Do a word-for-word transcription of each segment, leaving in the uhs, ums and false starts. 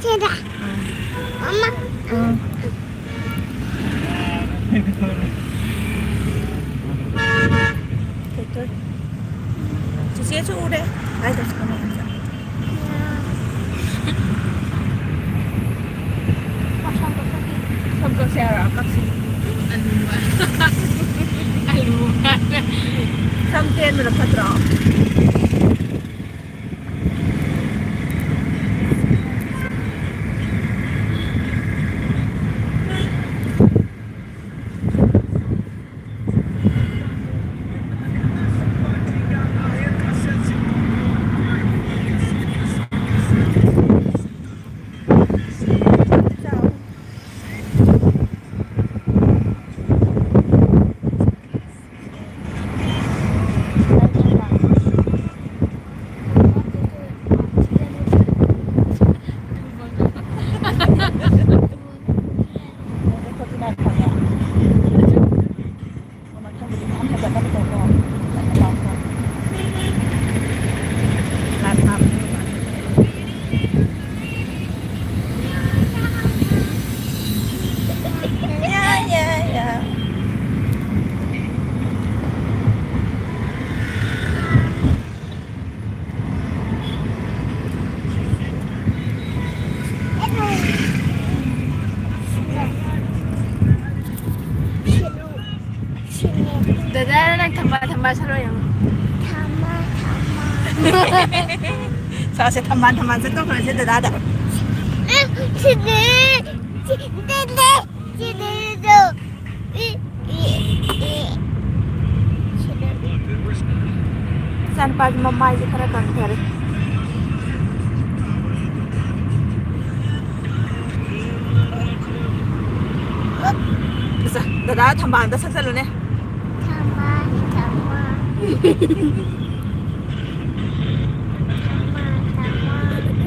ꯁꯤꯗ꯫ ꯎꯝ꯫ ꯃꯃꯥ꯫ ꯎꯝ꯫ ꯀꯩ ꯇꯧꯔꯤ? ꯆꯤꯆꯦꯁꯨ ꯎꯔꯦ꯫ ꯀꯥꯏꯗ ꯆꯠꯀꯅꯤ ꯍꯥꯏꯕ? ꯁꯝ ꯀꯛꯁꯦ ꯍꯥꯏꯔꯣ? ꯀꯛꯁꯤ꯫ ꯑꯂꯨ꯫ ꯑꯂꯨ꯫ ꯁꯝ ꯇꯦꯟꯕꯅ ꯐꯠꯇ꯭ꯔꯣ? ꯗꯗꯥ, ꯅꯪ ꯊꯝꯕꯥꯜ, ꯊꯝꯕꯥꯜ ꯁꯥꯠꯂꯣ ꯌꯦꯡꯉꯣ꯫ ꯊꯝꯕꯥꯜ, ꯊꯝꯕꯥꯜ꯫ ꯁꯥꯁꯦ, ꯊꯝꯕꯥꯜ, ꯊꯝꯕꯥꯜ ꯆꯠꯇꯣꯛꯈ꯭ꯔꯁꯦ ꯗꯗꯥꯗ꯫ ꯁꯤꯗꯤ, ꯁꯤꯗꯤ, ꯁꯤꯗꯤ꯫ E, E, E. ꯏꯆꯥꯅꯨꯄꯥꯒꯤ ꯃꯃꯥꯏꯁꯦ ꯈꯔ ꯀꯪꯊꯔꯦ꯫ ꯑꯁ, ꯗꯗꯥ ꯊꯝꯕꯥꯜꯗ ꯁꯛꯆꯜꯂꯨꯅꯦ꯫ ꯊꯝꯕꯥꯜ, ꯊꯝꯕꯥꯜ꯫ ꯊꯝꯕꯥꯜ, ꯊꯝꯕꯥꯜ꯫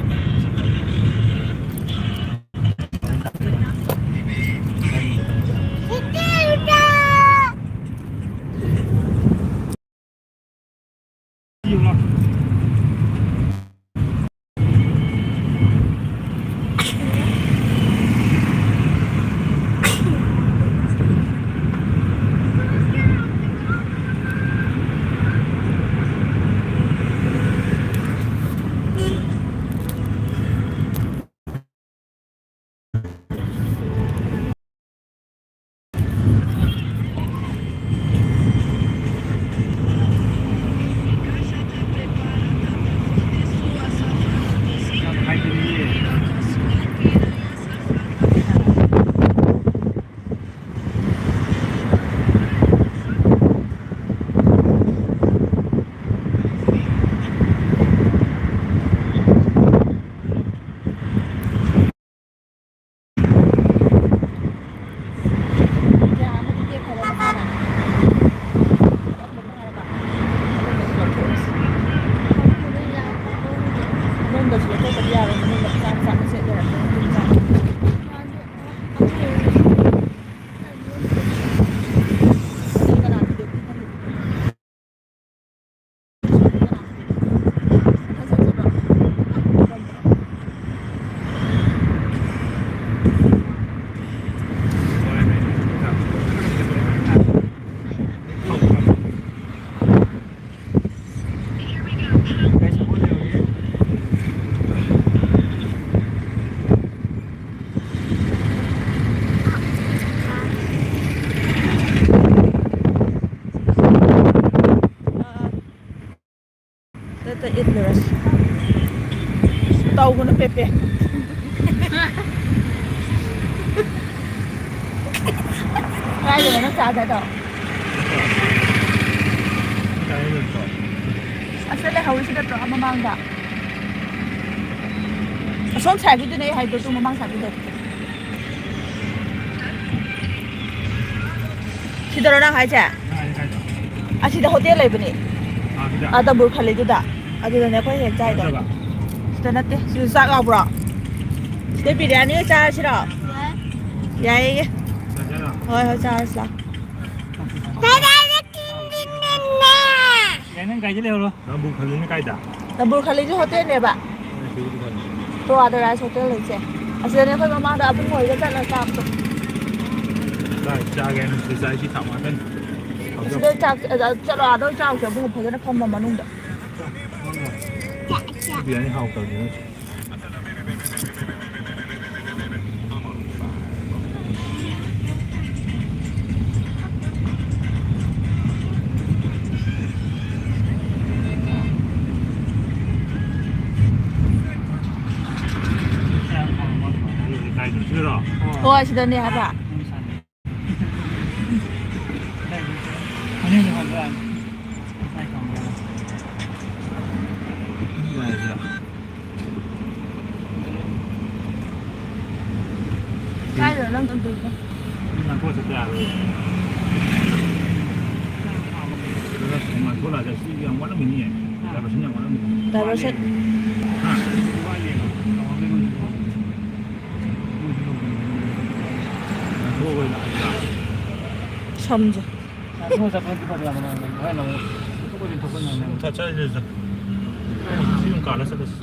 ꯏꯠꯂꯨꯔꯁꯤ꯫ ꯇꯧꯒꯅꯨ ꯄꯦꯄꯦ꯫ ꯀꯥꯏꯗꯅꯣ ꯅꯪ ꯆꯥꯗꯣꯏꯗꯣ? ꯑꯁꯤꯗ ꯂꯩꯍꯧꯔꯤꯁꯤ ꯅꯠꯇ꯭ꯔꯣ, ꯑꯥ ꯃꯃꯥꯡꯗ? ꯑꯁꯣꯝ ꯁꯥꯏꯠꯀꯤꯗꯨꯅꯦ ꯑꯩ ꯍꯥꯏꯗꯣ, ꯇꯨ ꯃꯃꯥꯡ ꯁꯥꯏꯠꯀꯤꯗꯣ꯫ ꯁꯤꯗꯔꯣ ꯅꯪ ꯍꯥꯏꯁꯦ? ꯑꯁꯤꯗ ꯍꯣꯇꯦꯜ ꯂꯩꯕꯅꯦ꯫ ꯑꯥ, ꯁꯤꯗ? ꯑꯥ, ꯇꯝꯕꯨꯔ ꯈꯜꯂꯤꯗꯨꯗ꯫ ꯑꯗꯨꯗꯅꯦ ꯑꯩꯈꯣꯏ ꯍꯦꯛ ꯆꯥꯏꯗꯣ꯫ ꯅꯠꯇꯕ? ꯁꯤꯗ ꯅꯠꯇꯦ꯫ ꯁꯤꯗ ꯆꯥꯛ ꯌꯥꯎꯕ꯭ꯔꯣ? ꯁꯤꯗ ꯕꯤꯔꯌꯥꯅꯤ ꯑꯣꯏ ꯆꯥꯔꯁꯤꯔꯣ? ꯌꯥꯏꯌꯦ꯫ ꯆꯥꯁꯤꯔꯣ? ꯍꯣꯏ, ꯍꯣꯏ, ꯆꯥꯔꯁꯤ ꯂꯥꯎ꯫ ꯌꯥꯏ, ꯅꯪ ꯒꯥꯔꯤꯗ ꯂꯩꯍꯧꯔꯣ꯫ ꯇꯝꯕꯨꯔ ꯈꯜꯂꯤꯅ ꯀꯥꯏꯗ? ꯇꯝꯕꯨꯔ ꯈꯜꯂꯤꯁꯦ ꯍꯣꯇꯦꯜꯅꯦꯕ꯫ ꯍꯣꯏ, ꯁꯤꯕꯨꯗꯤ ꯈꯪꯉꯤ꯫ ꯇꯣ ꯑꯥꯗ ꯔꯥꯏꯁ ꯍꯣꯇꯦꯜ ꯂꯩꯁꯦ꯫ ꯑꯁꯤꯗꯅꯦ ꯑꯩꯈꯣꯏ ꯃꯃꯥꯡꯗ ꯑꯕꯨꯡ ꯍꯣꯏꯒ ꯆꯠꯂ ꯆꯥꯕꯗꯣ꯫ ꯀꯥꯏ ꯆꯥꯒꯦ ꯍꯥꯏꯅꯣ? ꯁꯤꯗ ꯆꯥ ꯏꯁꯤꯡ ꯊꯛ ꯉꯥꯛꯇꯅꯤ꯫ ꯑꯁꯤꯗ ꯆꯥꯛ, ꯑ, ꯆꯠꯂꯣ, ꯑꯥꯗ ꯑꯣꯏ ꯆꯥꯔꯨꯁꯦ꯫ ꯑꯕꯨꯡ ꯐꯖꯅ ꯐꯝꯃ ꯃꯅꯨꯡꯗ꯫ ꯕꯤꯔꯌꯥꯅꯤ ꯍꯥꯎꯇꯕꯅꯤꯅ꯫ ꯍꯣꯏ, ꯁꯤꯗꯅꯦ ꯍꯥꯏꯕ꯫ ꯀꯥꯏꯗꯅꯣ ꯅꯪ ꯇꯧꯗꯣꯏꯁꯦ? ꯅꯪ ꯀꯣꯏ ꯆꯠꯄ ꯌꯥꯔꯣꯏ꯫ ꯅꯪ ꯊꯣꯛꯂꯛꯑꯒ ꯁꯤ ꯌꯥꯝ ꯋꯥꯠꯂꯝꯒꯅꯤꯌꯦ꯫ ꯗꯥꯏꯚꯔꯁꯟ ꯌꯥꯝ ꯋꯥꯠꯂꯝꯒꯅꯤ꯫ ꯗꯥꯏꯚꯔꯁꯟ꯫ ꯍꯥ? ꯁꯝꯁꯦ꯫ ꯆꯠꯆꯔꯁꯦ꯫ ꯁꯤ ꯑꯗꯨꯝ ꯀꯥꯜꯂ ꯆꯠꯂꯁꯤ꯫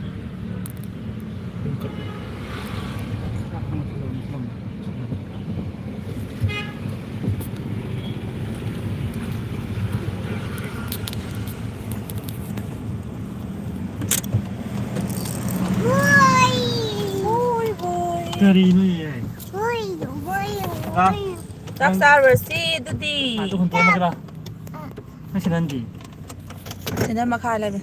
ꯀꯔꯤꯅꯣ ꯌꯦ? ꯍꯥ? ꯆꯥꯛ ꯆꯥꯔꯨꯔꯁꯤ ꯑꯗꯨꯗꯤ꯫ ꯑꯗꯨ ꯍꯨꯟꯇꯣꯛꯑꯝꯃꯒꯦꯔꯥ? ꯅꯪ ꯁꯦꯟꯗꯟꯗꯤ? ꯁꯦꯟꯗꯟ ꯃꯈꯥ ꯂꯩꯕꯅꯤ꯫